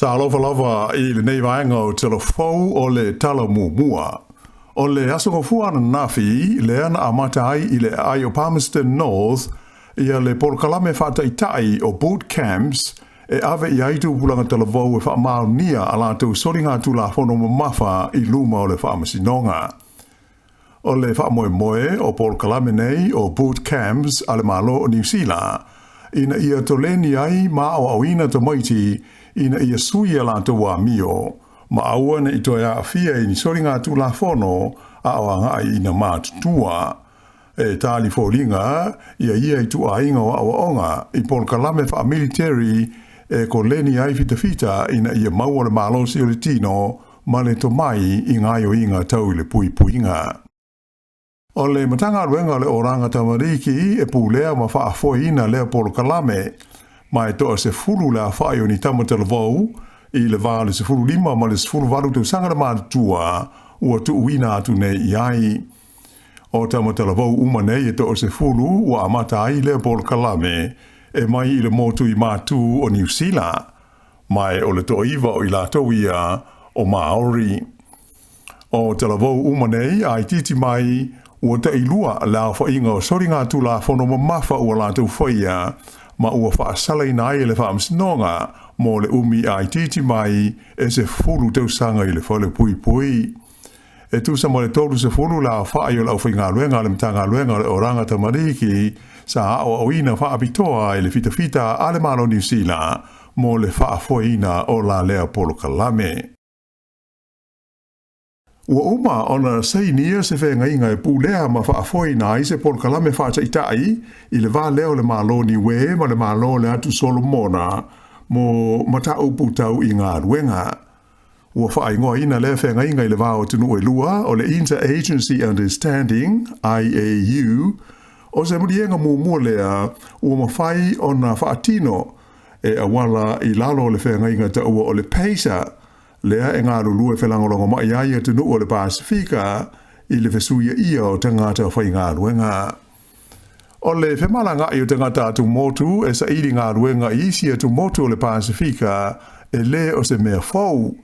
Talofa lava i lenei vaega o Tala Fou o le Tala Muamua. O le Aso Gafua ananafi lea na amata ai i le aai o Palmerston North ia le polokalame faataitai o Boot Camps e ave i ai tupulaga talavou e faamaonia a latou soligatulafono mamafa i luma o le faamasinoga. O le faamoemoe o polokalame nei o Boot Camps a le Malo o Niu Sila, ina ia toleni ai ma aoaoina tamaiti ina ia sui a latou amio, ma aua ne i toe aafia i ni soligatulafono a o agai ina matutua. E tali foliga ia ia ituaiga o aoaoga i polokalame faamiliteri e koleni ai fitafita ina ia maua le malosi o le tino ma le tomai i gaoioiga tau i le puipuiga. O le Matagaluega o le Olaga Tamariki e pulea ma faafoeina lea polokalame, ma e toa-10 le aofai o ni tama talavou i le va o le 15 ma le 18 tausaga le matutua ua tuuina atu nei i ai. O tama talavou uma nei e toa-10 ua amata ai lea polokalame e mai i le motu i Matu o Niu Sila, ma e o le toa-9 o i latou ia o Māori. O talavou uma nei a itiiti mai ua tailua le aofaiga o soligatulafono mamafa ua latou faia ma ua faasalaina ai e le faamasinoga mo le umi a itiiti mai e 10 tausaga i le falepuipui. E tusa ma le 30 le aofai o le aufaigaluega a le Matagaluega o le Olaga Tamariki sa aoaoina faapitoa i le fitafita a le Malo o Niu Sila mo le faafoeina o la lea polokalame. Ua uma ona sainia se feagaiga e pulea ma faafoeina ai se polokalame faataitai i le va lea o le Malo o Niue ma le Malo o le Atu Solomona mo mataupu tau i galuega. Ua faaigoaina lea feagaiga i le va o atunuu e lua o le Inter-Agency Understanding, IAU, o se maliega muamua lea ua mafai ona faatino e auala i lalo o le feagaiga taua o le PACER, lea e galulue felagolagomai ai atunuu o le Pasefika i le fesuiaia o tagata faigaluega. O le femalagaai o tagata atumotu e saili galuega i isi atumotu o le Pasefika e le o se mea fou,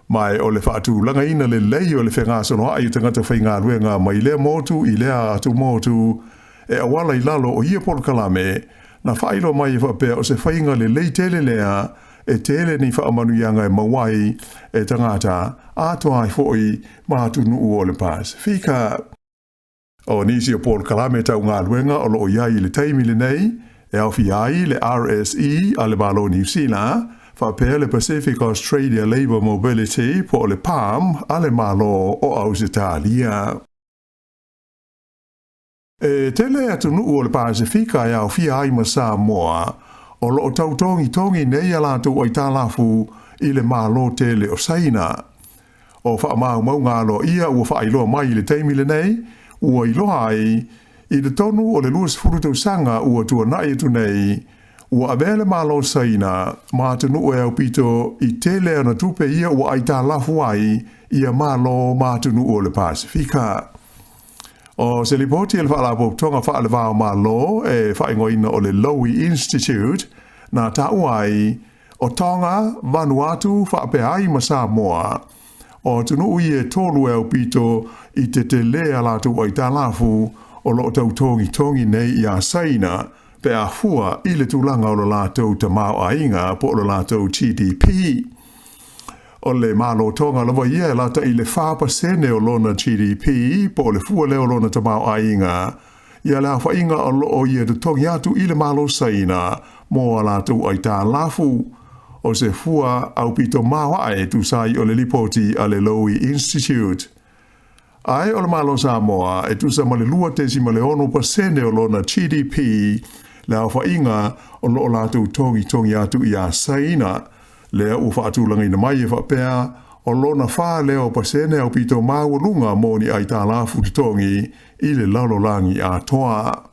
ma e o le faatulagaina lelei o le fegasoloai o tagata faigaluega mai lea motu i lea atumotu e auala i lalo o ia polokalame na faailoa mai e faapea o se faiga lelei tele lea e tele ni faamanuiaga e maua ai e tagata atoa ai foi ma atunuu o le Pasefika. O nisi o polokalame tau galuega o loo i ai i le taimi lenei e aofia ai le RSE a le Malo o Niu Sila, faapea le Pacific Australia Labour Mobility po o le PALM a le Malo o Ausetalia. E tele atunuu o le Pasefika e aofia ai ma Samoa o loo tautogitogi nei a latou aitalafu i le Malo tele o Saina. O faamaumauga aloaia ua faailoa mai i le taimi lenei, ua iloa ai, i totonu o le 20 tausaga ua tuanai atu nei, ua avea le Malo o Saina ma atunuu e aupito i tele ana tupe ia ua aitalafu ai ia Malo ma atunuu o le Pasefika. O se lipoti a le Faalapotopotoga Faaleva o Malo e faaigoaina o le Lowy Institute na taua ai, o Tonga, Vanuatu faapea ai ma Samoa, o atunuu ia e tolu e aupito i te telē a latou aitalafu o loo tautogitogi nei iā Saina pe a fua i le tulaga o lo latou tamaoaiga po o lo latou GDP. O le Malo Tonga lava ia e lata i le 4% o lona GDP po o le fua lea o lona tamaoaiga ia le aofaiga o loo ia totogi atu i le Malo Saina mo a latou aitalafu. O se fua aupito maoae e tusa ai o le lipoti a le Lowy Institute. Ae o le Malo Samoa e tusa ma le 2.6% o lona GDP le aofaiga o loo latou togitogi atu iā Saina, lea ua faatulagaina mai e faapea o lona 4 lea o pasene aupito maualuga mo ni aitalafu totogi i le lalolagi atoa.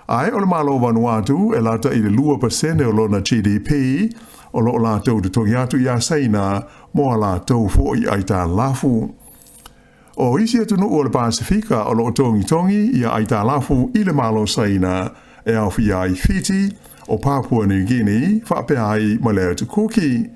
Ae o le Malo o Vanuatu e lata i le 2% o lona GDP o loo latou totogi atu iā Saina mo a latou foi aitalafu. O isi atunuu o le Pasefika o loo togitogi ia aitalafu i le Malo Saina e aofia ai Fiti, o Papua New Guinea faapea ai ma le Atu Kuki.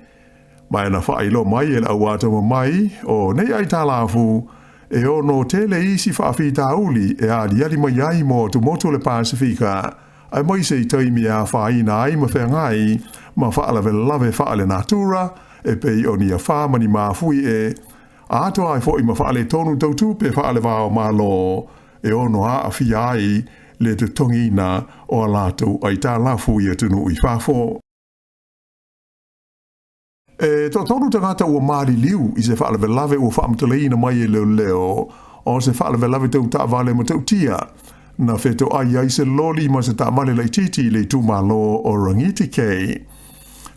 Ma e na faailoa mai e le au atamamai o nei aitalafu e ono tele isi faafitauli e aliali mai ai mo atumotu o le Pasefika, aemaise i taimi e afaina ai ma feagai ma faalavelave faalenatura e pei o ni afa ma ni mafuie, atoa ai foi ma faaletonu tau tupe faalevao Malo e ono aafia ai le totogiina o a latou aitalafu i atunuu i fafo. E toatolu tagata ua maliliu i se faalavelave ua faamatalaina mai e leoleo o se faalavelave tau taavale matautia na fetoai ai se loli ma se taavale laitiiti i le itumalo o Rangitikei.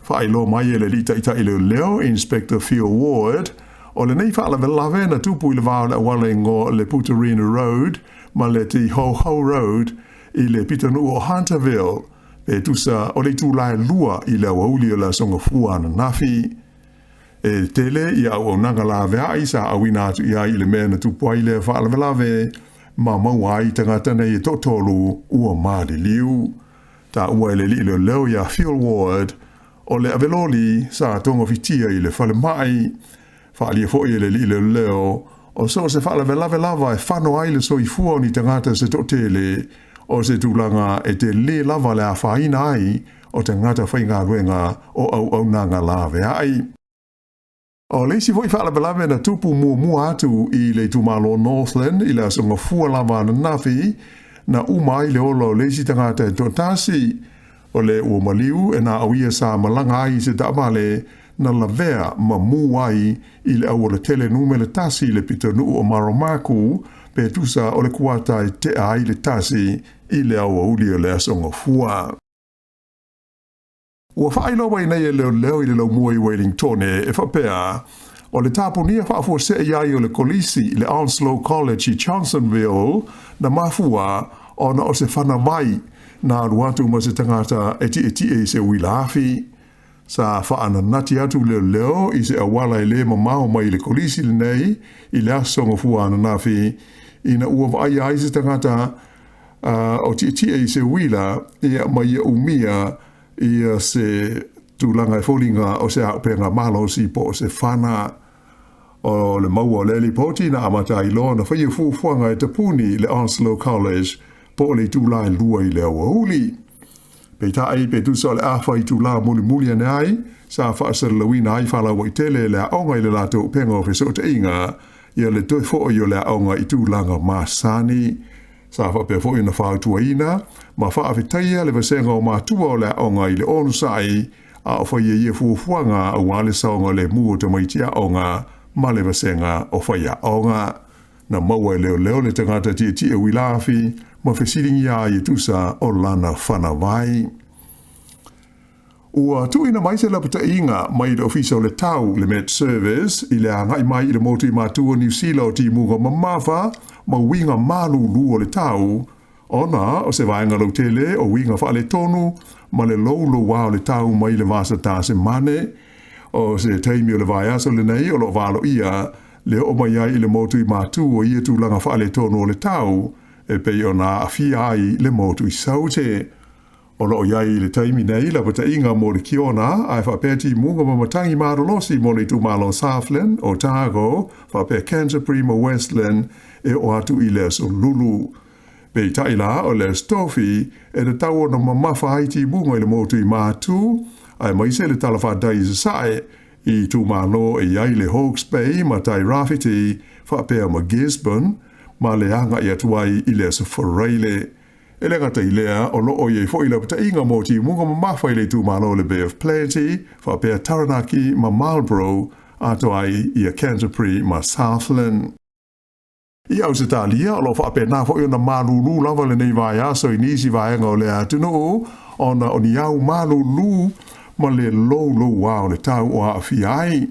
Faailoa mai e le alii taitai leoleo, Inspector Phil Ward, o lenei faalavelave na tupu i le va o le auala igoa o le Putarina Road ma le Te Hauhau Road i le pitonuu o Hunterville, pe tusa o le itula e 2 i le aoauli o le Aso Gafua ananafi. E tele ia auaunaga laveai sa auina atu i ai i le mea na tupu ai lea faalavelave ma maua ai tagata nei e toatolu ua maliliu. Taua e le alii leoleo ia Phil Ward, o le aveloli sa togafitia i le falemai. Faaalia foi e le alii leoleo, o so o se faalavelave lava e fano ai le soifua o ni tagata se toatele, o se tulaga e tele lava le afaina ai o tagata faigaluega o auaunaga laveai. O le isi foi faalavelave na tupu muamua atu i le itumalo Northland i le Aso Gafua lava ananafi, na uma ai le ola o le isi tagata e toatasi. O le ua maliu e na o ia sa malaga ai i se taavale na lavea ma mu ai i le aualatele numera 1 i le pitonuu o Maromaku, pe tusa o le kuata e tea ai le 1 i le aoauli o le Aso Gafua. Ua faailoa mai nei e leoleo i le laumua i Wellingtone e faapea, o le tapunia faafuasei ai o le kolisi i le Onslow College i Johnsonville na mafua ona o se fanavai na alu atu ma se tagata e tietie i se uila afi. Sa faananati atu leoleo i se auala e le mamao mai i le kolisi lenei i le aso Gafua ananafi ina ua vaaia ai se tagata o tietie i se uila ia ma ia umia ia se tulaga e foliga o se auupega malosi po o se fana. O le maua o lea lipoti na amata ai loa ona faia fuafuaga e tapuni le Onslow College po o le itula e 2 i le aoauli. Peitai, pe tusa o le afa itula mulimuli ane ai, sa faasalalauina ai faalauaitele e le aoga i le latou upega o fesootaiga ia le toe foi o le aoga i tulaga masani. Sa faapea foi ona fautuaina ma faafetaia le vasega o matua o le aoga i le onosai a o faia ia fuafuaga aua le saogalemu o tamaiti aoga ma le vasega o faiaoga. Na maua e leoleo le tagata tietie uila afi ma fesiligia ai e tusa o lana fanavai. Ua tuuina mai se lapataiga mai le Ofisa o le Tau, le Met Service, i le agai mai i le motu i matua o Niu Sila o timuga mamafa ma uiga malulu o le tau, ona o se vaega lautele o uiga faaletonu ma le loulouā o le tau mai le vasa Tasemane. O se taimi o le vaiaso lenei o lo o valoia le oo mai ai i le motu i Matu o ia tulaga faaletonu o le tau e pei ona aafia ai le motu i Saute. O lo o i ai i le taimi nei lapataiga mo le Kiona ae faapea timuga ma matagi malolosi mo le itumalo Southland, Otago, faapea Canterbury ma Westland e oo atu i le Aso Lulu. Peitai la, o le Aso Tofi e tatau ona mamafa ai timuga i le motu i Matu, aemaise le talafatai i Sasae, i itumalo e i ai le Hawke's Bay ma Tairāwhiti faapea ma Gisborne, ma le agai atu ai i le Aso Faraile. E le gata i lea, o lo o i ai foi lapataiga mo timuga mamafa i le itumalo o le Bay of Plenty, faapea Taranaki ma Marlborough, atoa ai ia Canterbury ma Southland. I Ausetalia, o lo o faapena foi ona malulu lava lenei vaiaso i nisi vaega o lea atunuu, ona o ni au malulu ma le loulouā o le tau o aafia ai.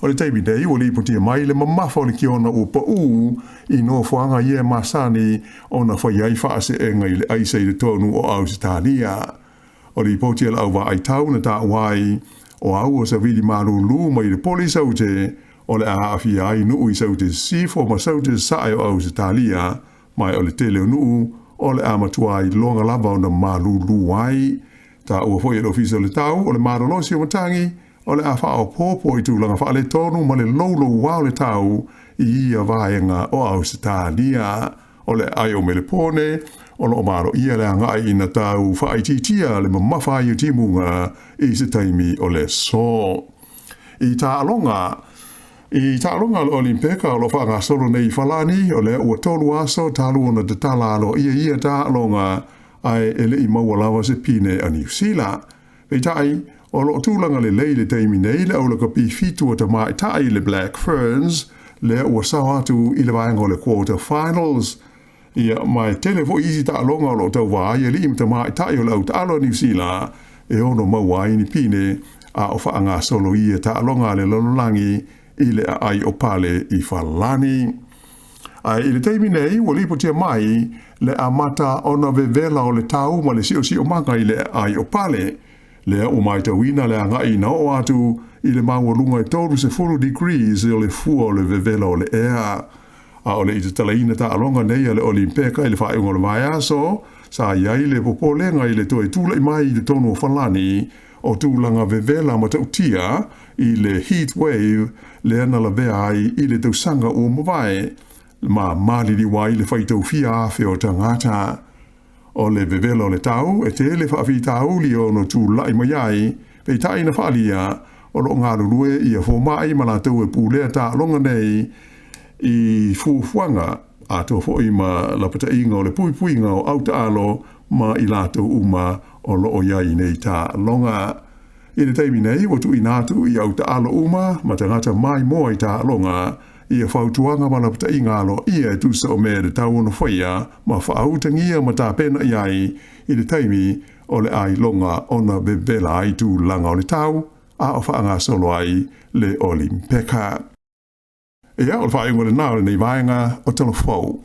O le taimi nei, ua lipotia mai le mamafa o le kiona ua paū i nofoaga ia e masani ona fai ai faaseega i le aisa i totonu o Ausetalia. O lipoti a le auvaai tau na taua ai, o au o savili malulu mai le poli saute o le a aafia ai nuu i saute sisifo ma saute sasae o Ausetalia, ma o le tele o nuu o le a matua iloga lava ona malulu ai. Taua foi e le Ofisa o le Tau o le malolosi o matagi o le a faaopoopo i tulaga faaletonu ma le loulouā o le tau i ia vaega o Ausetalia. O le aai o Melepone, o lo o maloia le agai ina tau faaitiitia le mamafa ai o timuga i se taimi o le aso. I taaloga I taaloga a le Olimpeka o lo o faagasolo nei i Falani, o lea ua tolu aso talu ona tatala aloaia ia taaloga, ae e le i maua lava se pine a Niu Sila. Peitai, o lo o tulaga lelei i le taimi nei le aulakapi fitu a tamaitai le Black Ferns, lea ua sao atu i le vaega o le quarter finals. Ia, ma e tele foi isi taaloga o lo o tauva ai alii ma tamaitai o le au taalo a Niu Sila e ono maua ai ni pine, a o faagasolo ia taaloga a le lalolagi i le aai o pale i Falani. Ae i le taimi nei, ua lipotia mai le amata ona vevela o le tau ma le siosiomaga i le aai o pale. Lea ua matauina le agai ina oo atu i le maualuga e 30 degrees o le fua o le vevela o le ea. A o le i tatalaina taaloga nei a le Olimpeka i le faaiuga o le vaiaso, sa i ai le popolega i le toe tulai mai i totonu o Falani o tulaga vevela matautia i le heat wave lea na lavea ai i le tausaga ua mavae ma maliliu ai le faitau fia afe o tagata. O le vevela o le tau e tele faafitauli e ono tulai mai ai, peitai na faaalia o lo o galulue ia fomai ma latou e pulea taaloga nei i fuafuaga atoa foi ma lapataiga o le puipuiga o autaalo ma i latou uma o lo o i ai i nei taaloga. I le taimi nei, ua tuuina atu i autaalo uma ma tagata maimoa i taaloga ia fautuaga ma lapataiga aloaia e tusa o mea e tatau ona faia ma faautagia ma tapena i ai i le taimi o le ailoga ona vevela ai tulaga o le tau a o faagasolo ai le Olimpeka. Ia, o le faaiuga lena o lenei vaega o Tala Fou.